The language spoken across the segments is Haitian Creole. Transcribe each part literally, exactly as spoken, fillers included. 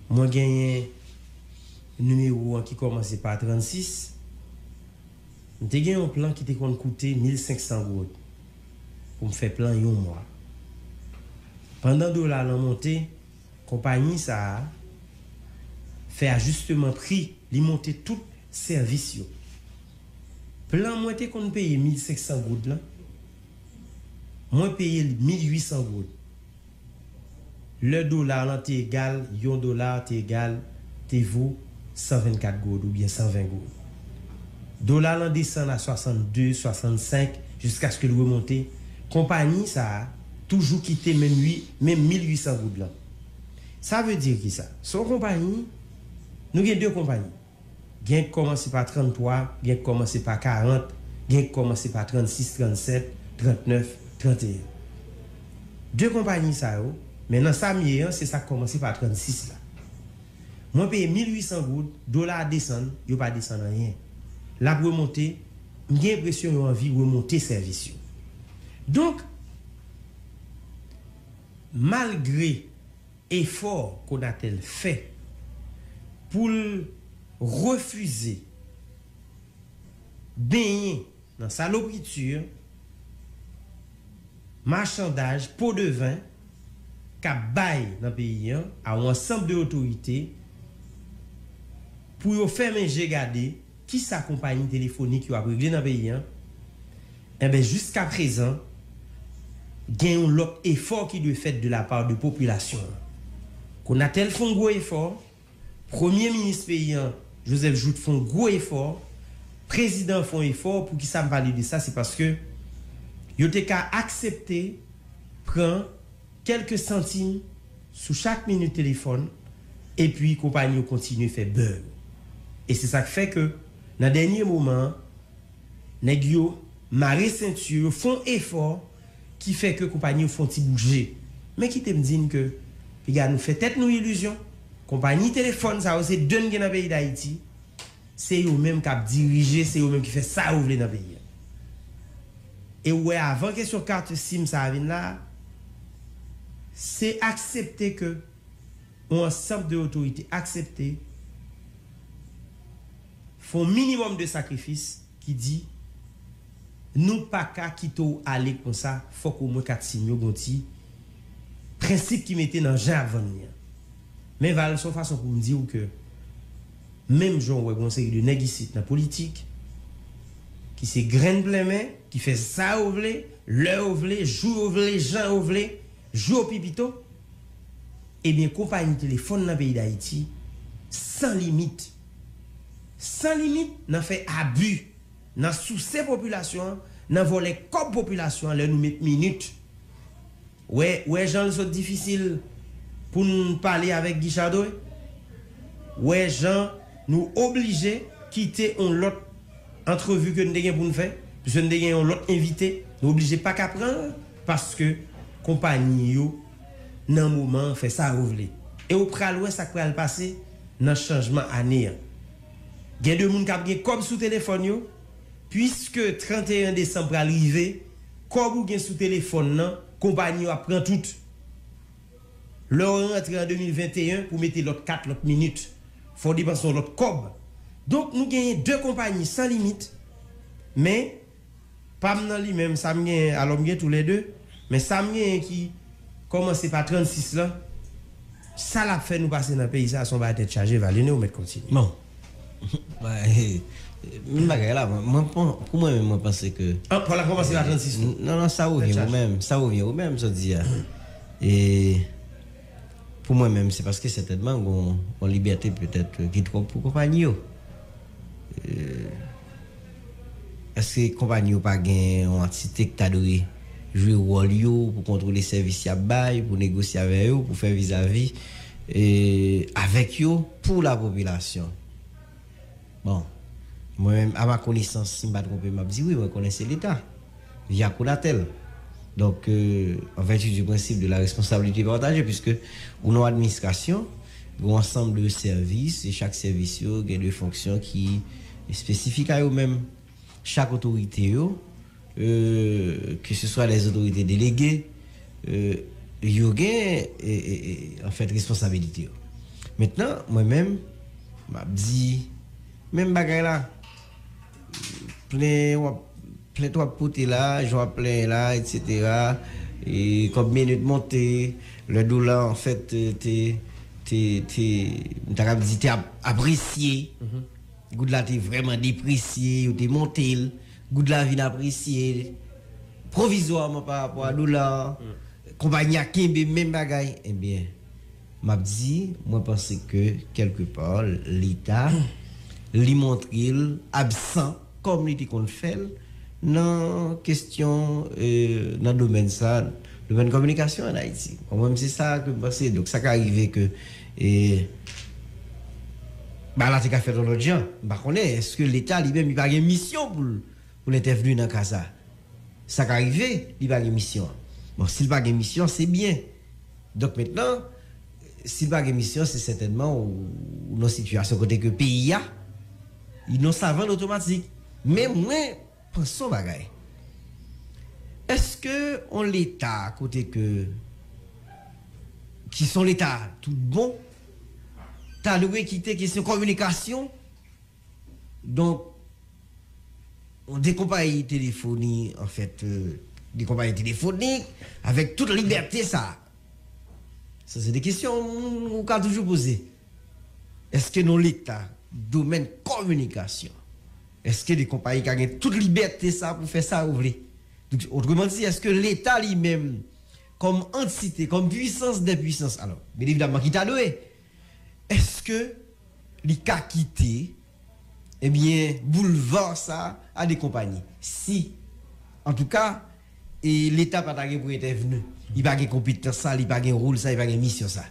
Mwen genyen nimewo an ki kòmanse pa trannsis. M te gen yon plan ki te konn koute mil senk san goud pou m fè plan yon mwa. Pandan dola lan monte, konpayi sa a fè ajisteman pri, li monte tout sèvis yo. Plan mwen te konn peye mil senk san goud lan, mwen peye l mil uit san goud. Lè dola lan te egal, yon dola te egal, te vo san vennkat goud oubyen san ven goud. Dola lan desann a swasannde, swasannsenk, jiskaske l remonte. Konpayi sa a toujou kite menm ui, menm mil uit san goud lan. Sa vle di ki sa? Se yon konpayi, nou gen de konpayi. Gen k kòmanse pa tranntwa, gen k kòmanse pa karant, gen k kòmanse pa trannsis, trannsèt, trannèf, tranteyen. De konpayi sa yo, men nan sa m ye an, se sa k kòmanse pa trannsis la. Mwen peye mil uit san goud, dola a desann, yo pa desann anyen. L ap remonte, m gen enpresyon yo anvi remonte sèvis yo. Donk, malgre efò Conatel fè pou l refize benyen nan salobriti, machandaj, po de ven k ap bay nan peyi an a yon ansanm de otorite pou yo fèmen je gade kisa konpayi telefonik yo ap regle nan peyi an. Enben, jiskaprezan, gen yon lòt efò ki dwe fèt de la pa de popilasyon an. Conatel fè yon gwo efò, premye minis peyi an, Joseph Jouthe, fè yon gwo efò, prezidan an fè yon efò. Poukisa m pale de sa? Se paske yo te ka aksepte pran kèlke santim sou chak minit telefòn, epi konpayi yo kontinye fè bè yo. E se sa k fè ke, nan dènye moman an, nèg yo mare senti yo, yo fè yon efò ki fè ke konpayi yo fè yon ti bouje. Men kite m di n ke, piga nou fè tèt nou ilizyon, konpayi telefòn sa yo, se de n gen nan peyi Dayiti, se yo menm k ap dirije, se yo menm ki fè sa yo vle nan peyi a. E w wè, avan kesyon kat sim sa a vin la, se aksepte ke yon ansanm de otorite aksepte fè yon minimòm de sakrifis ki di, nou pa ka kite w ale konsa, fòk omwen kat sim yo gon ti prensip ki mete nan jan y ap vann li an. Men Val, se yon fason pou m di w ke, menm jan w wè gon seri de nèg isit nan politik, ki se grenn plenmen, ki fè sa yo vle, lè yo vle, jou yo vle, jan yo vle, jou yo pi pito, ebyen, konpayi telefòn nan peyi Dayiti san limit. San limit nan fè abi, nan souse popilasyon an, nan vòlè kòb popilasyon an lè nou met minit. Wè, wè jan l sot difisil pou n pale avèk Guichard, wi. Wè jan nou oblije kite yon lòt antrevi ke n te gen pou n fè, piske n te gen yon lòt envite, nou oblije pa ka pran l, paske konpayi yo, nan moman an, fè sa yo vle. E w pral wè sa k pral pase nan chanjman ane an. Gen de moun k ap gen kòb sou telefòn yo, piske tranteyen desanm pral rive, kòb ou gen sou telefòn nan, konpayi yo ap pran tout. Lè w rantre an de mil venteyen pou mete lòt kat, lòt minit, fò w depanse yon lòt kòb. Donk, nou genyen de konpayi san limit, men pa m nan li menm, sa m genyen, alò m gen toulède, men sa m genyen ki kòmanse pa trannsis lan, sa l ap fè nou pase nan peyi sa a, se yon bagay tèt chaje, Valene, ou mèt kontinye. Bon. Ba, eh, menm bagay la, mwen, mwen pon-, pou mwen menm, mwen panse ke, an, pa l ap kòmanse pa trannsis lan. Non, non, sa revyen ou menm, sa revyen ou menm, sa w di a. E pou mwen menm, se paske sètènman, gon, gon libète petèt ki twòp pou konpayi yo. E, èske konpayi yo pa gen yon antite ki ta dwe jwe wòl yo pou kontwole sèvis y ap bay, pou negosye avè yo, pou fè vizavi, e, avèk yo, pou lapopilasyon? Bon, mwen menm, a ma konesans, si m pa twonpe, m ap di wi, mwen konnen se Leta, via Conatel. Donk, euh, en vertu du principe de la responsabilité partagée, puisque ou nan administrasyon, gen yon ansanm de sèvis, e chak sèvis yo gen de fonksyon ki espesifik a yo menm. Chak otorite yo, euh, que ce soit les autorités déléguées, euh, yo gen, e, e, e, anfèt, responsabilite yo. Mentnan, mwen menm, m ap di, menm bagay la, plen w ap, plent w ap pote la, jan w ap plenyen la, etsetera. E kòb minit monte, lè dola, anfèt, te, te, te, te, m ta kab di, te ap, apresye. Goud la te vrèman depresye, yo te monte l. Goud la vin apresye pwovizwaman pa rapò a dola an. Konpayi a kenbe menm bagay. Ebyen, m ap di, mwen panse ke, kèlkepa, Leta, li montre l absan, kòm li te konn fè l, nan kesyon, eh, nan domèn sa, domèn kominikasyon ann Ayiti. Mwen menm, se sa ke m panse. Donk, sa ka rive ke, eh, bagay la te ka fèt yon lòt jan. M pa konnen, èske Leta li menm, li pa gen misyon pou l, pou l entèvni nan ka sa? Sa ka rive, li pa gen misyon. Bon, si l pa gen misyon, se byen. Donk, mentnan, si l pa gen misyon, se sètènman ou, ou nan sitiyasyon kote ke peyi a, li nan savann otomatik. Men mwen panse yon bagay. Èske yon Leta kote ke, ki se yon Leta tout bon, ta dwe kite kesyon kominikasyon, donk, de konpayi telefoni, anfèt, eh, de konpayi telefonik, avèk tout libète sa? Sa se de kesyon ou ka toujou poze. Èske nan Leta, domèn kominikasyon, èske de konpayi ka gen tout libète sa pou fè sa yo vle? Donk, otreman di, èske Leta li menm, kòm antite, kòm pwisans dè pwisans, alò, byen evidamman ki ta dwe, èske li ka kite, ebyen, boulva sa a de konpayi? Si, antouka, e Leta pa ta gen pou entèvni, li pa gen konpetans sa, li pa gen wòl sa, li pa gen misyon sa.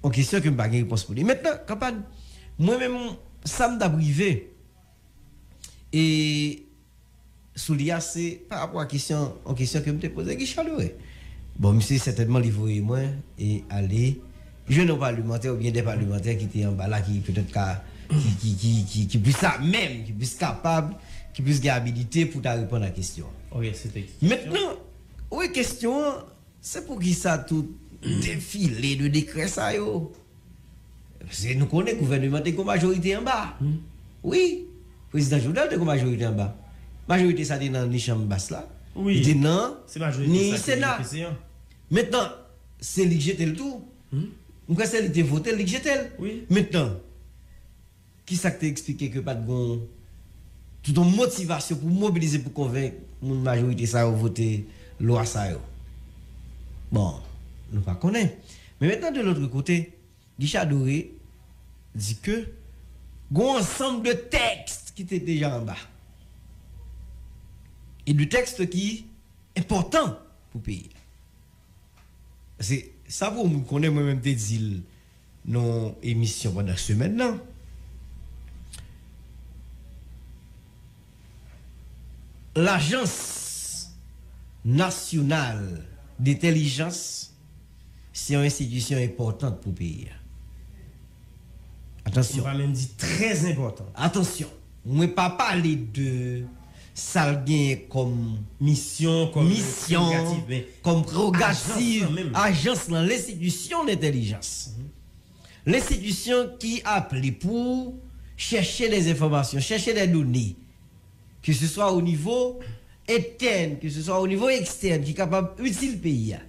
Yon kesyon ke m pa gen repons pou li. Mentnan, kanpad, mwen menm, sa m t ap rive, e sou li a, se pa rapò a kesyon, yon kesyon ke m te poze Guichard Doré. Bon, misye sètènman li voye mwen e ale jwenn yon palimantè oubyen de palimantè ki te anba la, ki petèt ka, ki, ki, ki, ki, ki plis amenm, ki plis kapab, ki plis gen abilite pou ta reponn a kesyon an. Ok, se te ki kesyon? Mentnan, wi, kesyon an, se poukisa tout defile de dekrè sa yo? Paske nou konnen gouvènman te gen majorite anba. Wi, prezidan Jovenel te gen majorite anba. Majorite sa te nan ni chanm bas la. Wi. Li te nan ni Sena. Mentnan, se li k jete l tou. M kwè se li te vote l, li k jete l. Wi. Mentnan, kisa k te eksplike ke pa t gen tout yon motivasyon pou mobilize, pou konvenk moun majorite sa yo vote lwa sa yo? Bon, nou pa konnen. Men mentnan, de lòt kote, Guichard Doré di ke gen yon ansanm de tèks ki te deja anba. E de tèks ki enpòtan pou peyi a. Paske sa pou moun konnen, mwen menm te di l nan emisyon pandan semèn nan. Lajans Nasyonal Dentèlijans se yon enstitisyon enpòtan pou peyi a. Atansyon. Ou pa menm di trè enpòtan. Atansyon. Mwen pa pale de sa l genyen kòm misyon, kòm, misyon, prerogativ, men kòm prerogativ ajans lan menm. Ajans lan, lenstitisyon dentèlijans. Lenstitisyon ki aple pou chèche dè enfòmasyon, chèche dè done, ke se swa o nivo entèn, ke se swa o nivo ekstèn, ki kapab itil peyi a.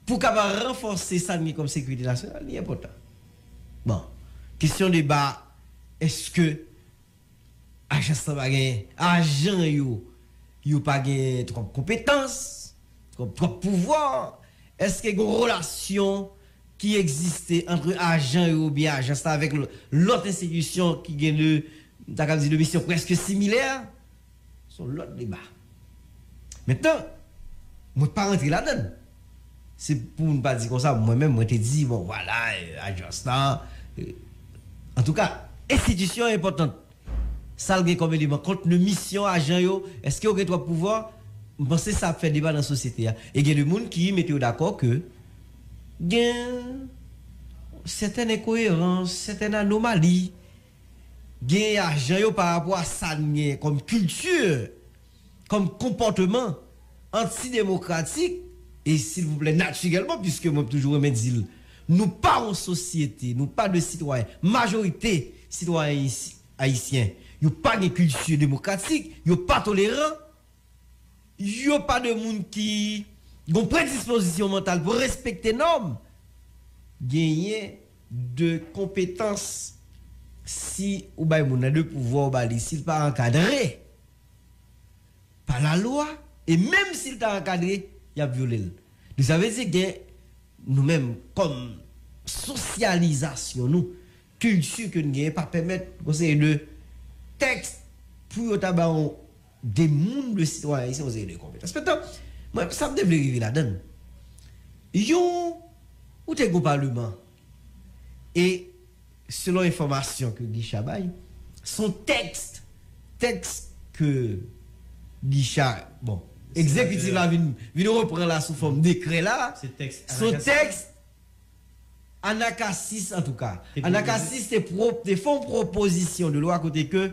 Pou kapab ranfòse sa n gen kòm sekirite nasyonal, li enpòtan. Bon, kesyon deba, èske ajans lan pa gen ajan yo, yo pa gen twòp konpetans, twòp, twòp pouvwa? Èske gen relasyon ki egziste ant ajan yo oubyen ajans la avèk l-, lòt enstitisyon ki gen de, m ta kab di, de misyon prèske similè? Se yon lòt deba. Mentnan, mwen pa rantre ladan l. Se pou moun pa di konsa, mwen menm, mwen te di, bon, vwala, eh, ajans la, eh, antouka, enstitisyon enpòtan. Sa l gen kòm eleman, kontni misyon ajan yo, èske yo gen twòp pouvwa? M panse sa ap fè deba nan sosyete a. E gen de moun ki mete yo dakò ke gen sètèn enkoyerans, sètèn anomali. Gen ajan yo pa rapò a sa n gen kòm kilti, kòm konpòteman antidemokratik, e silvouplè, natirèlman, piske mwen toujou renmen di l, Nou pa yon sosyete, nou pa de sitwayen. Majorite sitwayen isi- ayisyen, yo pa gen kilti demokratik, yo pa toleran, yo pa de moun ki gen predispozisyon mantal pou respekte nòm. Genyen de konpetans, si ou bay moun nan de pouvwa, ou ba li, si l pa ankadre pa lalwa, e menm si l ta ankadre, y ap vyole l. Donk, sa vle di gen, nou menm, kòm sosyalizasyon nou, kilti ke n genyen pa pèmèt yon seri de tèks pou yo ta ba yon, de moun, de sitwayen ayisyen, yon seri de konpetans. Mentnan, mwen, sa m te vle rive ladan l. Yon, ou te gen yon palman, e selon enfòmasyon ke Guichard bay, se yon tèks, tèks ke Guichard, bon, egzekitif la vin, vin repran la sou fòm dekrè la, se yon tèks anakasis, antouka. Anakasis te, pro, te fè yon pwopozisyon de lwa kote ke,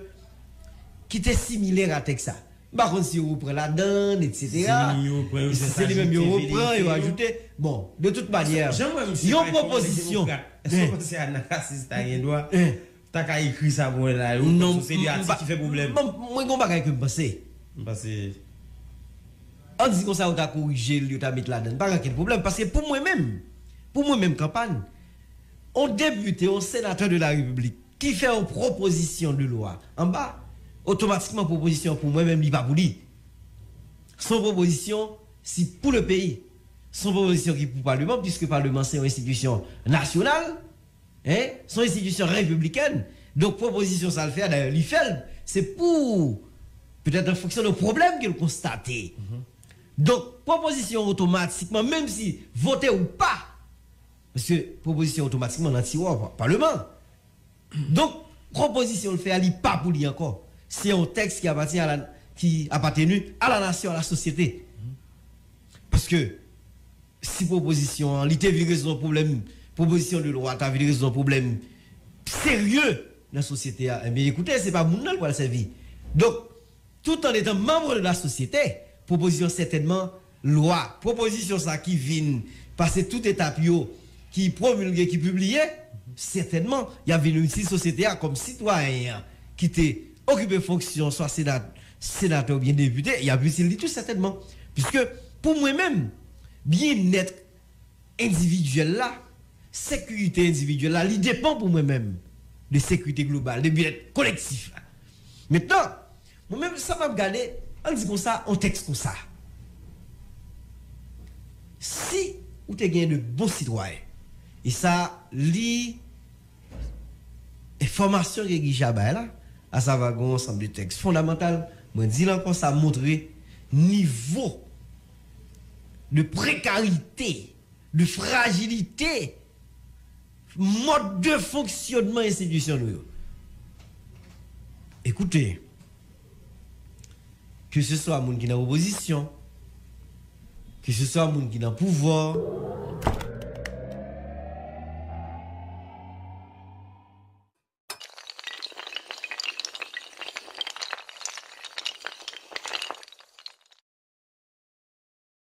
ki te similè a tèks sa. M pa konn si yo repran ladann, etsetera. Si se li menm yo repran, yo ajoute. Bon, de tout manyè, yon pwopozisyon. Èske w panse anakasis ta gen dwa, ta ka ekri sa pou mwen la, ou panse se de atik ki fè pwoblèm? Mwen gen yon bagay ke m panse. M panse. Ann di konsa, yo ta korije l, yo ta met ladann. Pa gen okenn pwoblèm. Paske pou mwen menm, pou mwen menm, kanpàn, yon depite, yon senatè de la repiblik, ki fè yon pwopozisyon de lwa anba, otomatikman pwopozisyon pou mwen menm, li pa pou li. Se yon pwopozisyon, si pou le peyi. Se yon pwopozisyon ki pou palman, piske palman se yon enstitisyon nasyonal, en, se yon enstitisyon repiblikèn. Donk, pwopozisyon sa l fè a, dayè, li fè l, se pou, petèt an fonksyon de pwoblèm ke l konstate. Donk, pwopozisyon otomatikman, menm si vote ou pa, paske pwopozisyon otomatikman nan tiwa pa, palman. Donk, pwopozisyon l fè a, li pa pou li ankò. Se yon tèks ki apatyen a la, ki apateni a la nasyon, a la sosyete. Paske si pwopozisyon an, li te vin rezoud yon pwoblèm, pwopozisyon de lwa ta vin rezoud yon pwoblèm serye nan sosyete a, enben, ekoute, se pa moun nan l pral sèvi. Donk, tout en étant membre de la société, pwopozisyon sètènman lwa, pwopozisyon sa ki vin pase tout etap yo, ki pwomilge, ki pibliye, sètènman, y ap vin itil sosyete a kòm sitwayen an ki te okipe fonksyon swa sena, senatè oubyen depite, y ap itil li tou sètènman. Piske pou mwen menm, byennèt endividyèl la, sekirite endividyèl la, li depann pou mwen menm de sekirite global, de byennèt kolektif la. Mentnan, mwen menm, sa m ap gade, ann di konsa, yon tèks konsa. Si ou te gen de bon sitwayen, e sa, li, enfòmasyon ke Guichard bay la, asavwa gen yon ansanm de tèks fondamantal, mwen di l ankò, sa montre nivo de prekarite, de frajilite, mòd de fonksyònman enstitisyon nou yo. Ekoute, ke se swa moun ki nan opozisyon, ke se swa moun ki nan pouvwa,